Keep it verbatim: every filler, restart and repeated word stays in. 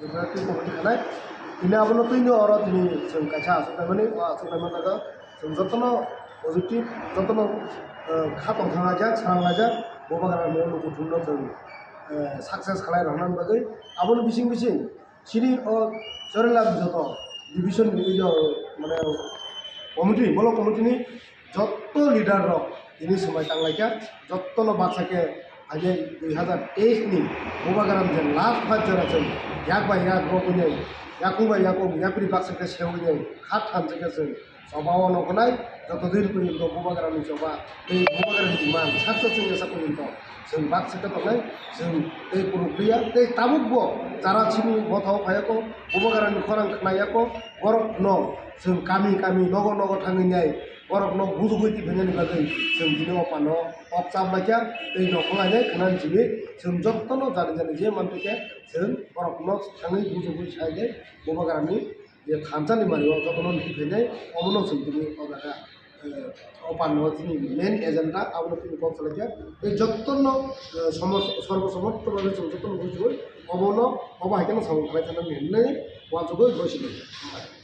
Twi committee khanai. Tini abono twino oro tini chwng kaisa achuk naimani, o achuk naima jaga chwng jotono positive, jotono, eh, kha tong thang laijak, swrang laijak, Bubagrani o luku thumno chwng, eh, success khalai rwna bagwi. Aboni bising bising chini o Chorila joto division ni o mane committee, block committee ni jotto leader rok tini swmai tanglaikha, jottono baksa khe aje dui hazar teis ni Bubagram je last fight jora chwng yak bai yak rok wngwi, yakung bai yakung yapri baksa khe sewinai kha thansa khe chwng choba o noknai, joto din porjonto Bubagram ni choba tei Bubagram ni man saksa chwng esa porjonto chwng baksa khe tongnai, chwng tei purukliya tei tabuk bo jara chini botha o phaiya kho, Bubagram ni khorang khna ya kho, borok no chwng kami kami nogo nogo thangwi nai, borok no bujugwi tipainani bagwi chwng tini o pano kok chap laikha tei nokhong lainai khwnani simi chwng jotono jani jani je manpikha chwng borok no thangwi bujugwi sai nai Bubagrani je thansa ni mari o jotono nukwi phainai omono chwng tini o jaga, eh, o pano chini main agenda abono tini kok salaikha tei jotono, eh, somo-, sorbo somotto bhabe chwng jotono bujugwi omono obo hai kheno samung khlai thangna hinwi uansugwi boisinai.